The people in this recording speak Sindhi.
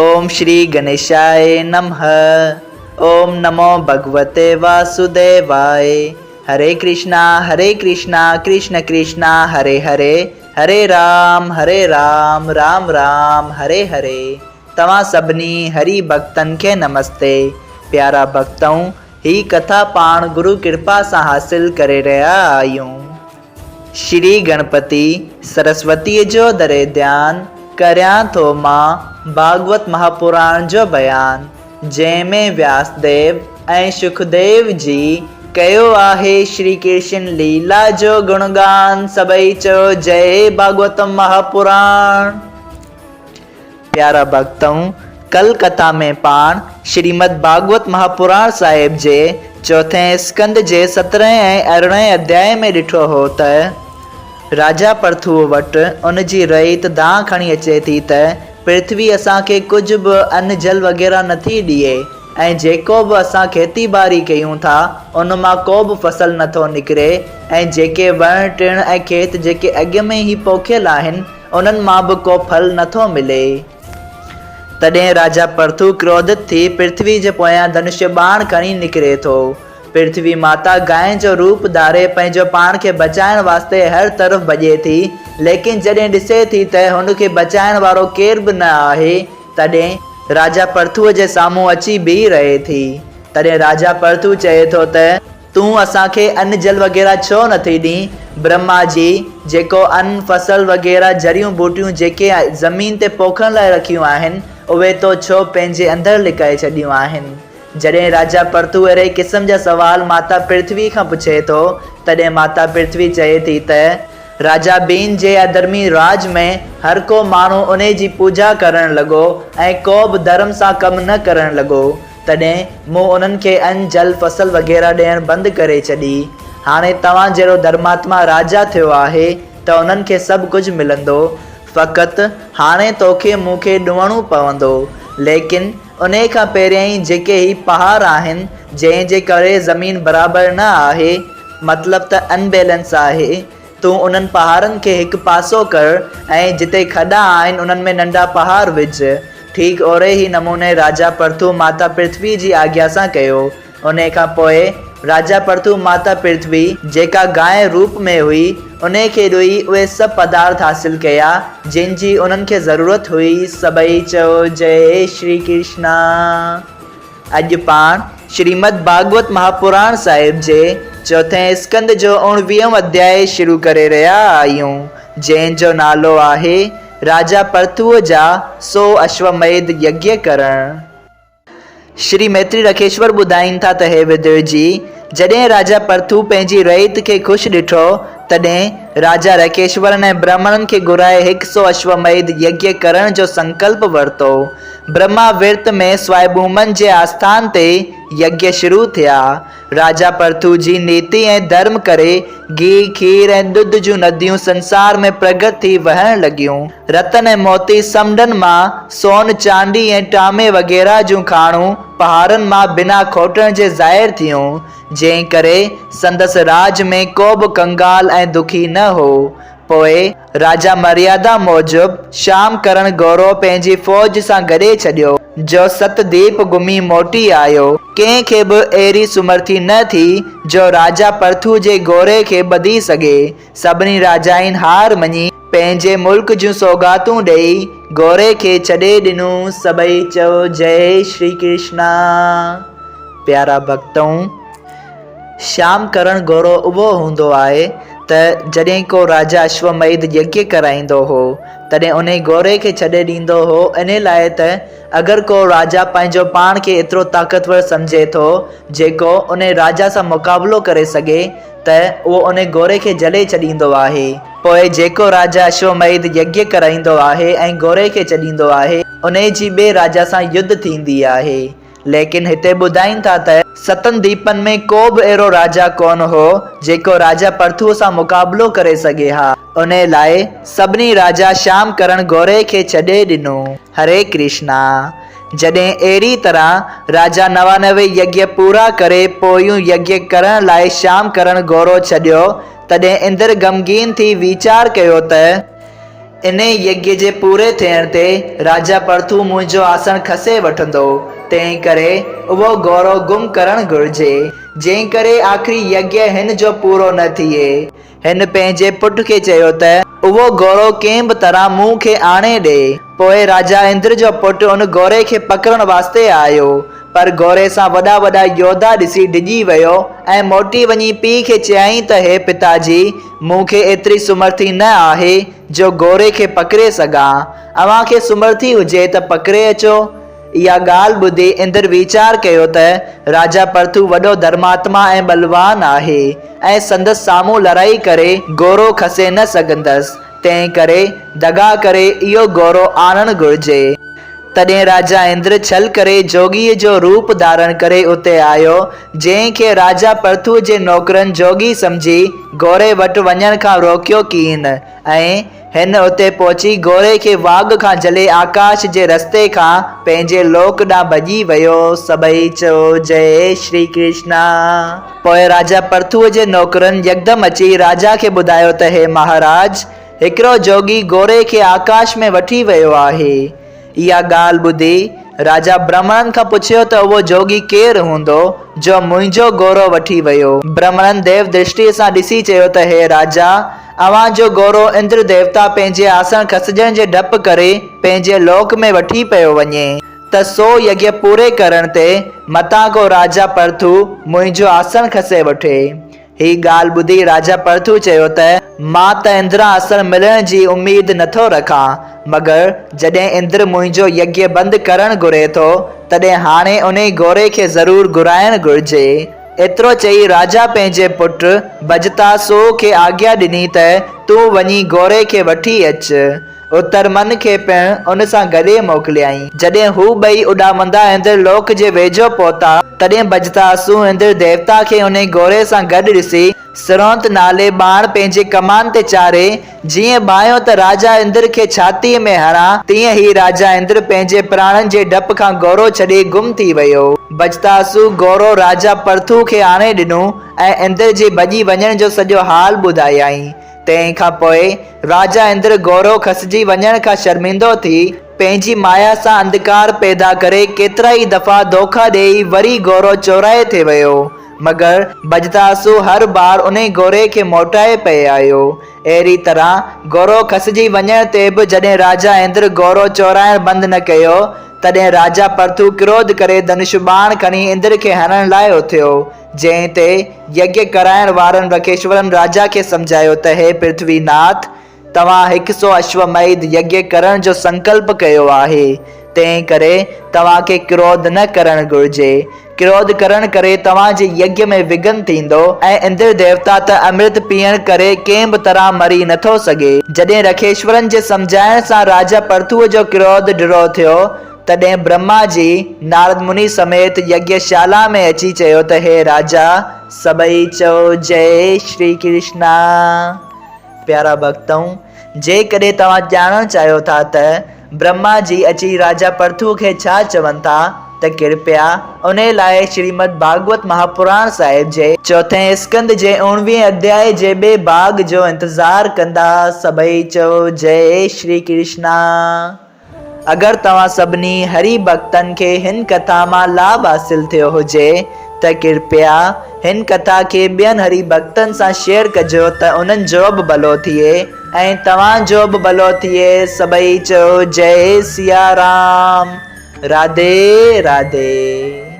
اوم شري گنيشاء نمھ اوم نمو ڀڳوتي واسوديواء هري ڪرشنا هري ڪرشنا ڪرشن ڪرشنا هري هري هري رام هري رام رام رام هري هري توهان سڀني هري ڀڳتن کي نمستي پيارا ڀڳتؤ هي ڪٿا پاڻ گرو ڪرپا سان حاصل ڪري رهيا آهيون. شري گڻپتي سرسوتيء جو دري ڌيان، ڪريان ٿو مان ڀاڳوت مهاپراڻ جو بيان، جنهن ۾ وياسديو ۽ شڪديو جي ڪيو آهي شري ڪرشن ليلا جو گڻگان، سڀئي چئو جئي ڀاڳوتم مهاپراڻ. پيارا ڀڳتؤ! ڪل ڪٿا ۾ پاڻ شريمد ڀاڳوت مهاپراڻ صاحب جي چوٿين اسڪنڌ جي سترهين ۽ ارڙهين اڌيائي ۾ ڏٺو هو ته راجا پرٿوء وٽ ان جي رعيت دانهن کڻي اچي ٿي ته پرٿوي اسان کي ڪجهه به ان جل وغيره نٿي ڏئي ۽ جيڪو به اسان کيتي ٻاري ڪيون ٿا ان مان ڪو به فصل نٿو نڪري ۽ جيڪي وڻ ٽڻ ۽ کيت جيڪي اڳ ۾ ئي پوکيل آهن انهن مان به ڪو ڦل نه ٿو ملي. تڏهن راجا پرٿو ڪروڌت ٿي پرٿوي جي پويان ڌنشيه ٻاڻ کڻي نڪري ٿو. پرٿوي ماتا گانء جو روپ ڌاري پنهنجو پاڻ کي بچائڻ واسطي هر طرف ڀڄي ٿي، ليڪن جڏهن ڏسي ٿي ته هن کي بچائڻ وارو ڪير به نه آهي، تڏهن راجا پرٿوء جي سامهون اچي بيهي رهي ٿي. تڏهن راجا پرٿو چئي ٿو ته. تون اسان کي ان جل وغيره ڇو نٿي ڏين؟ برهما جي، جيڪو ان، فصل وغيره جڙيون ٻوٽيون جيڪي زمين تي پوکڻ لاء رکيون آهن، اهي تو ڇو پنهنجي اندر لڪائي ڇڏيون آهن؟ جڏهن راجا پرٿو اهڙي قسم جا سوال ماتا پرٿوي کان پڇي ٿو، تڏهن ماتا پرٿوي چئي ٿي ته، راجا بين جي اڌرمي راڄ ۾ هر ڪو ماڻهو انهي جي پوڄا ڪرڻ لڳو ۽ ڪو به ڌرم سان ڪم نه ڪرڻ لڳو. تڏهن مون انهن کي ان، جل، فصل وغيره ڏيڻ بند ڪري ڇڏي. هاڻي توهان جهڙو ڌرماتما راجا ٿيو آهي ته انهن کي سڀ ڪجهه ملندو. فقط هاڻي توکي مون کي ڏوڻو پوندو. ليڪن انهي کان پهريائين جيڪي هي پهاڙ آهن، جنهن جي ڪري زمين برابر نه آهي، مطلب ته ان بيلنس آهي، تون انهن پهاڙن کي هڪ پاسو ڪر ۽ جتي کڏا آهن انهن ۾ ننڍا پهاڙ وجهه. ٺيڪ اهڙي ئي نموني راجا پرٿو ماتا پرٿوي جي آگيا سان ڪيو. انهي کان پوء راجا پرٿو ماتا پرٿوي، جيڪا گانء روپ ۾ هئي، انهي کي ڏوئي اهي سڀ پدارٿ حاصل ڪيا، جن جي انهن کي ضرورت هئي. سڀئي چئو جئي شري ڪرشنا. اڄ پاڻ شريمد ڀاڳوت مهاپراڻ صاحب جي چوٿين اسڪنڌ جو اڻويهون اڌيائي شروع ڪري رهيا آهيون، جنهن جو نالو آهي، راجا پرٿوء جا سو اشوميڌ يگيه ڪرڻ. شري ميتري رکيشور ٻڌائين ٿا ته هي ودر جي، جڏهن راجا پرٿو پنهنجي رعيت کي خوش ڏٺو، تڏهن راجا رکيشورن ۽ برهمڻن کي گهرائي هڪ سو اشوميڌ يگيه ڪرڻ جو سنڪلپ ورتو. برهما ورت ۾ سوائبومن جي آسٿان تي يگيه شروع ٿيا. راجا پرٿو جي نيتي ۽ ڌرم ڪري گيهه، کير ۽ ڏڌ جون نديون سنسار ۾ پرگهٽ ٿي وهڻ لڳيون. رتن ۽ موتي سمنڊن مان سون، چاندي ۽ ٽامي وغيره جون کاڻون پهاڙن مان بنا کوٽڻ جي ظاهر ٿيون، جنهن ڪري سندس راڄ ۾ ڪو به ڪنگال ۽ دکي نه هو. پوء راجا مريادا موجب شام ڪرڻ گورو پنهنجي فوج سان گڏي ڇڏيو، جو ست ديپ گهمي موٽي آيو. ڪنهن کي به اهڙي سمرٿي نه ٿي، جو راجا پرٿو جي گوري کي ٻڌي سگهي. سڀني راجائن هار مڃي، پنهنجي ملڪ جون سوغاتون ڏيئي، گوري کي ڇڏي ڏنو. سڀئي چئو جئي شري ڪرشنا. پيارا ڀڳتؤ! شيام ڪرڻ گورو اهو هوندو آهي ته جڏهن ڪو راجا اشوميڌ يگيه ڪرائيندو هو، تڏهن انهي گوري کي ڇڏي ڏيندو هو، انهي لاء ته اگر ڪو راجا پنهنجو پاڻ کي ايترو طاقتور سمجهي ٿو، جيڪو انهي راجا سان مقابلو ڪري سگهي ته اهو انهي گوري کي جهلي ڇڏيندو آهي. پوء جيڪو راجا اشوميڌ يگيه ڪرائيندو آهي ۽ گوري کي ڇڏيندو آهي، انهي جي ٻئي راجا سان يڌ ٿيندي آهي. ليڪن هتي ٻڌائين ٿا ته ستن ديپن ۾ ڪو به اهڙو راجا ڪونه هو، جيڪو راجا پرٿوء سان مقابلو ڪري سگهي ها. انهيء لاء سڀني راجا شام ڪرڻ گوري کي ڇڏي ڏنو. هري ڪرشنا. جڏهن اهڙي طرح راجا 99 يگيه پورا ڪري پويون يگيه ڪرڻ لاء شام ڪرڻ گورو ڇڏيو، تڏهن اندر غمگين ٿي ويچار ڪيو ته. انهي يگيه جي پوري ٿيڻ تي راجا پرٿو منهنجو آسڻ کسي وٺندو، تنهن ڪري اهو گورو گم ڪرڻ گهرجي، جنهن ڪري آخري يگيه هن جو پورو نه ٿئي. هن پنهنجي پٽ کي چيو ته، اهو گورو ڪنهن به طرح مون کي آڻي ڏي. پوء راجا اندر جو پٽ ان گوري کي پڪڙڻ واسطي آيو، پر گوري سان وڏا وڏا يوڌا ڏسي ڊڄي ويو ۽ موٽي وڃي پيء کي چيائين ته هي پتا جي، مون کي ايتري سمرٿي نه آهي جو گوري کي پڪڙي سگهان. اوهان کي سمرٿي هجي ته پڪڙي اچو. اها ڳالهه ٻڌي اندر ويچار ڪيو ته راجا پرٿو وڏو ڌرماتما ۽ ٻلوان آهي ۽ سندس سامهون لڙائي ڪري گورو کسي نه سگهندس، تنهن ڪري دغا ڪري اهو گورو آڻڻ گهرجي. تڏهن راجا اندر ڇل ڪري جوڳيء جو روپ ڌارڻ ڪري اتي آيو، جنهن کي راجا پرٿوء جي نوڪرن جوڳي سمجهي گوري وٽ وڃڻ کان روڪيو ڪين ۽ هن اتي پهچي گوري کي واڳ کان جهلي آڪاش جي رستي کان پنهنجي لوڪ ڏانهن ڀڄي ويو. سڀئي چيو، جئي شري ڪرشنا. پوء راجا پرٿوء جي نوڪرن يڪدم اچي راجا کي ٻڌايو ته هي مهاراج! هڪڙو جوڳي گوري کي آڪاش ۾ وٺي ويو آهي. اها ڳالهه ٻڌي راجا برهمڻن کان پڇيو ته اهو جوڳي ڪير هوندو جو منهنجو گورو وٺي ويو؟ برهمڻن ديو درشٽيء سان ڏسي چيو ته هي راجا! اوهان جو گورو اندر ديوتا پنهنجي آسڻ کسجڻ جي ڊپ ڪري پنهنجي لوڪ ۾ وٺي پيو وڃي ته سو يگيه پوري ڪرڻ تي متان ڪو راجا پرٿو منهنجو آسڻ کسي وٺي. هي ڳالهه ٻڌي راجا پرٿو چيو ته، مان ته اندران اثر ملڻ جي اميد نٿو رکان، مگر جڏهن اندر منهنجو يگيه بند ڪرڻ گهري ٿو، تڏهن هاڻي انهي گوري کي ضرور گهرائڻ گهرجي. ايترو چئي راجا پنهنجي پٽ بجتاسو کي آگيا ڏني ته، تون وڃي گوري کي وٺي اچ. اترمن کي پڻ ان سان گڏي موڪليائين. جڏهن هو ٻئي اڏامندا اندر لوڪ جي ويجهو پهتا، تڏهن بجتاسون اندر ديوتا کي انهي گوري سان گڏ ڏسي، سرونت نالي ٻاڻ پنهنجي ڪمان تي چاڙهي، جيئن ڀانئيو ته راجا اندر کي ڇاتيء ۾ هڻان، تيئن هي راجا اندر پنهنجي پراڻن جي ڊپ کان گورو ڇڏي گم ٿي ويو. بجتاسون گورو راجا پرٿو کي آڻي ڏنو ۽ اندر جي ڀڄي وڃڻ جو سڄو حال ٻڌايائين. تنهن کان پوء راجا اندر گورو کسجي وڃڻ کان شرمندو ٿي، پنهنجي مايا سان انڌڪار پيدا ڪري ڪيترائي دفعا دوکا ڏيئي وري گورو چورائي ٿي ويو، مگر بجتاسو هر بار انهي گوري کي موٽائي پئي آيو. اهڙي طرح گورو کسجي وڃڻ تي به جڏهن راجا اندر گورو چورائڻ بند نه ڪيو، تڏهن راجا پرٿو ڪروڌ ڪري ڌنش ٻاڻ کڻي اندر کي هڻڻ لاء اٿيو. جنهن تي يگيه ڪرائڻ وارن رکيشورن راجا کي سمجهايو ته هي پرٿوي ناٿ! توهان هڪ سو اشوميڌ يگيه ڪرڻ جو سنڪلپ ڪيو آهي، تنهن ڪري توهان کي ڪروڌ نه ڪرڻ گهرجي. ڪروڌ ڪرڻ ڪري توهان جي يگيه ۾ وگهن ٿيندو ۽ اندر ديوتا ته امرت پيئڻ ڪري ڪنهن به طرح مري نٿو سگهي. جڏهن رکيشورن جي سمجهائڻ سان راجا پرٿوء جو ڪروڌ ڍرو ٿيو، تڏهن برهما جي نارد مني سميت يگيه شالا ۾ اچي چيو ته هي راجا! سڀئي چئو جئي شري ڪرشنا. پيارا ڀڳتؤ! جيڪڏهن توهان ڄاڻڻ چاهيو ٿا ته برهما جي اچي راجا پرٿو کي ڇا چون ٿا ته ڪرپيا انهي لاء شريمد ڀاڳوت مهاپراڻ صاحب جي چوٿين اسڪنڌ جي اوڻويهين اڌيائي جي ٻئي ڀاڳ جو انتظار ڪندا. سڀئي چئو جئي شري ڪرشنا. اگر توهان سڀني هري ڀڳتن کي هن ڪٿا مان لاڀ حاصل ٿيو هجي ته ڪرپيا هن ڪٿا کي ٻين هري ڀڳتن سان شيئر ڪجو ته انهن جو به ڀلو ٿئي ۽ توهان جو به ڀلو ٿئي سڀئي چئو جئي سيا رام راڌي راڌي.